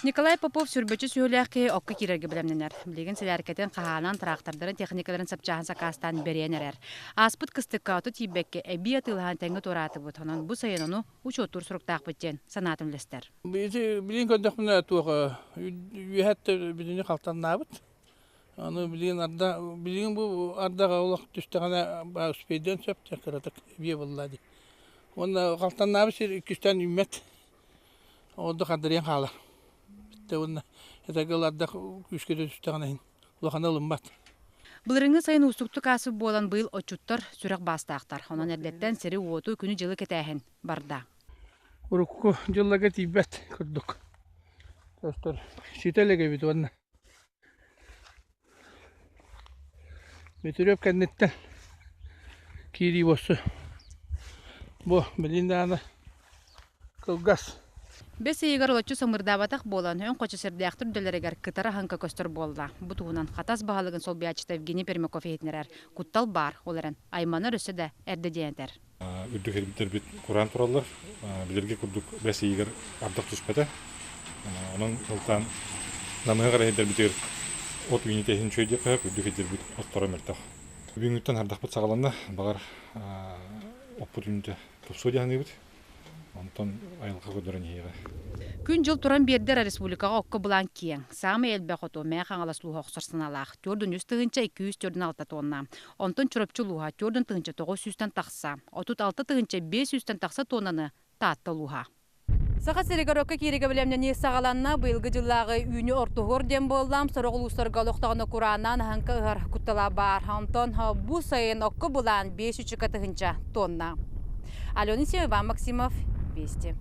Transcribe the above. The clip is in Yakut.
Николай Попов сүрбэччи сүһүлээх киһи окко киирэргэ бэлэмнэнэр. Билигин сэлээркэтин хаһаанан, тыраахтардарын, техникаларын сапчааһын сакаастаан бэрийэн эрэр. Ааспыт кыстыкка оту тиийбэккэ эбии атыылаһан тэҥҥэ туораатыбыт. Онон бу сайын ону учуоттуур суруктаахпыт диэн санаатын үллэстэр. Ити билигин көрдөхпүнэ туох үөһэттэ бүтүнү халтаннаабыт. Аны билигин арда билигин бу ардаҕа олох түстэҕинэ успейдиэн сөп кыратык эбиэ буолла дии. Уонна халтаннаабыт сир иккистээн үүммэт. Ордук хандарыйан хаалар. Бүттэ уонна этэргэ ылардах күүскэ да түстэҕинэ иһин улаханы ылыммат. Былырыыҥҥы сайын уустуктук ааспыт буолан быйыл отчуттар сүрэх баастаахтар. Онон эрдэттэн сири-уоту, күнү-дьылы кэтээһин барда. Урукку дьылларга тиийбэт курдук. Тостор ситэ илик эбит уонна Бөтүрүөп кэнниттэн киирии буолсу. Бу билигин даҕаны кылгас. Бэс ыйыгар олоччу самыырдаабатах буолан, өҥ хочо сирдээхтэр үрдэлэригэр кытара аһыҥка көстөр буолла. Бу туһунан Хатас баһылыгын солбуйааччыта Евгений Пермяков иһитиннэрэр. Куттал баар, ол эрэн, айманар өссө да эрдэ диэн этэр. Үрдүк эрбиттэрбит кураан тураллар. Билэргэ курдук бэс ыйыгар ардах түспэтэ. Онон сылтаан намыһах эрэ сирдэрбитигэр от үүнүүтэ иһин үчүгэй диэххэ сөп, үрдүк сирдэрбит отторо мөлтөх. Бүгүҥҥүттэн ардахпыт саҕаланна, баҕар оппут үүнүүтэ тупсуо дии саныыбыт. Онтон айылҕа көрдөрөн иһиэҕэ. Күн-дьыл туран биэрдэ эрэ республикаҕа окко былаан киэҥ. Саамай элбэх оту Мэҥэ Хаҥалас улууһа охсор санаалаах. 403 246 тонна. Онтон Чурапчы улууһа 4 900-тэн тахса. 36 500-тэн тахса тоннаны Таатта улууһа. Саха сиригэр окко кииригэ бэлэмнэнии саҕаланна. Быйылгы дьыллааҕы үүнүү ортоһуор диэн буолла. Сорох улуустарга олохтоҕуна курааннаан аһыҥка ыһар куттала баар. Онтон бу сайын окко былаан 5 үчүкэ тыһыынча тонна. Алена Иван Максимов, Вести.